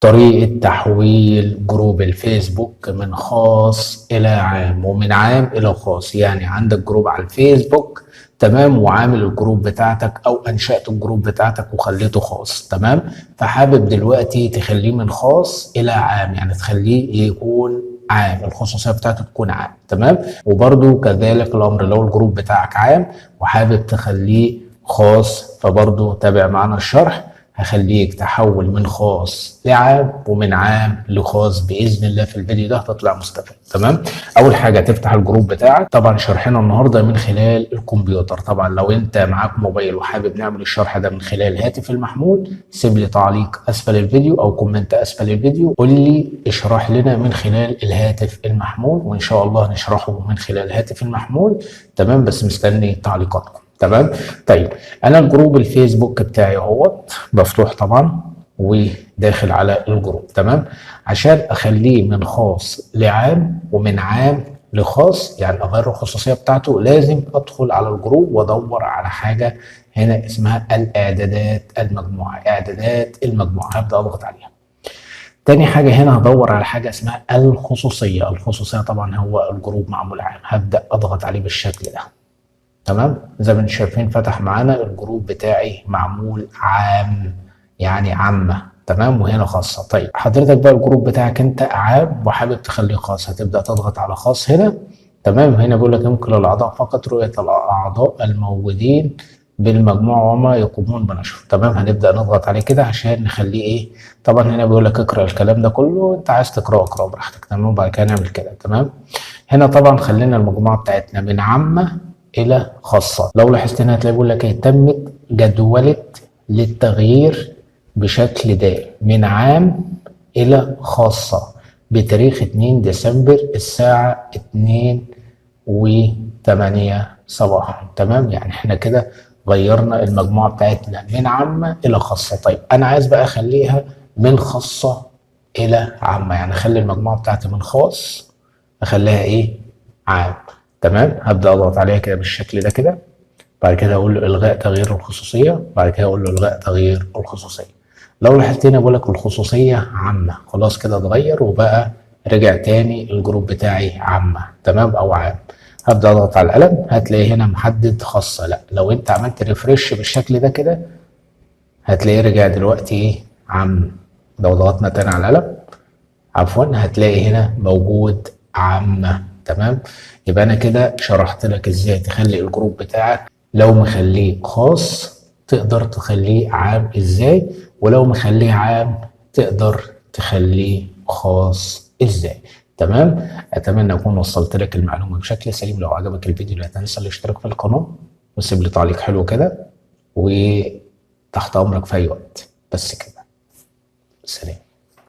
طريقة تحويل group الفيسبوك من خاص إلى عام ومن عام إلى خاص. يعني عندك group على الفيسبوك، تمام، وعامل ال group بتاعتك أو أنشأت ال group بتاعتك وخليته خاص، تمام، فحابب دلوقتي تخليه من خاص إلى عام، يعني تخليه يكون عام، الخصوصية بتاعته تكون عام، تمام. وبرده كذلك الأمر لو ال group بتاعك عام وحابب تخليه خاص، فبرضه تابع معنا الشرح، هخليك تحول من خاص لعام ومن عام لخاص باذن الله. في الفيديو ده هتطلع مستفيد، تمام. اول حاجة تفتح ال group بتاعك. طبعا شرحنا النهارده من خلال الكمبيوتر، طبعا لو انت معاك موبايل وحابب نعمل الشرح ده من خلال هاتف المحمول، سيب لي تعليق اسفل الفيديو او comment اسفل الفيديو، قول لي اشرح لنا من خلال الهاتف المحمول، وان شاء الله نشرحه من خلال الهاتف المحمول، تمام. بس مستني تعليقاتكم، تمام. طيب انا ال group الفيسبوك بتاعي اهوت مفتوح طبعا وداخل على ال group، تمام. عشان اخليه من خاص لعام ومن عام لخاص، يعني اغير الخصوصية بتاعته، لازم ادخل على ال group وادور على حاجة هنا اسمها الاعدادات المجموعة. اعدادات المجموعة هبدا اضغط عليها. تاني حاجة هنا هدور على حاجة اسمها الخصوصية. الخصوصية طبعا هو ال group معمول عام، هبدا اضغط عليه بالشكل ده، تمام. زي ما انتم شايفين فتح معانا ال group بتاعي معمول عام، يعني عامة، تمام، وهنا خاصة. طيب حضرتك بقى ال group بتاعك انت عام وحابب تخليه خاص، هتبدأ تضغط على خاص هنا، تمام. هنا بيقول لك يمكن للأعضاء فقط رؤية الأعضاء الموجودين بالمجموعة وما يقومون بنشره، تمام. هنبدأ نضغط عليه كده عشان نخليه ايه. طبعا هنا بيقول لك اقرأ الكلام ده كله، انت عايز تقرأه اقرأه براحتك، تمام. وبعد كده نعمل كده، تمام. هنا طبعا خلينا المجموعة بتاعتنا من عامة الى خاصة. لو لاحظت هنا هتلاقي بيقول لك ايه، تمت جدولة للتغيير بشكل دائم من عام الى خاصة بتاريخ 2 ديسمبر الساعة 2:08 صباحا، تمام. يعني احنا كده غيرنا المجموعة بتاعتنا من عامة الى خاصة. طيب انا عايز بقى اخليها من خاصة الى عامة، يعني اخلي المجموعة بتاعتي من خاص اخليها ايه، عام، تمام. هبدأ اضغط عليها كده بالشكل ده كده، بعد كده اقول له الغاء تغيير الخصوصية، بعد كده اقول له الغاء تغيير الخصوصية. لو لاحظت هنا بقول لك الخصوصية عامة، خلاص كده اتغير وبقى رجع تاني ال group بتاعي عامة، تمام، او عام. هبدأ اضغط على القلم، هتلاقي هنا محدد خاصة. لا لو انت عملت refresh بالشكل ده كده هتلاقيه رجع دلوقتي ايه، عام. لو ضغطنا تاني على القلم، عفوا، هتلاقي هنا موجود عامة، تمام. يبقى انا كده شرحت لك ازاي تخلي ال group بتاعك لو مخليه خاص تقدر تخليه عام ازاي، ولو مخليه عام تقدر تخليه خاص ازاي، تمام. اتمنى اكون وصلت لك المعلومة بشكل سليم. لو عجبك الفيديو لا تنسى الاشتراك في القناة وسيب لي تعليق حلو كده، وتحت امرك في اي وقت. بس كده، سلام.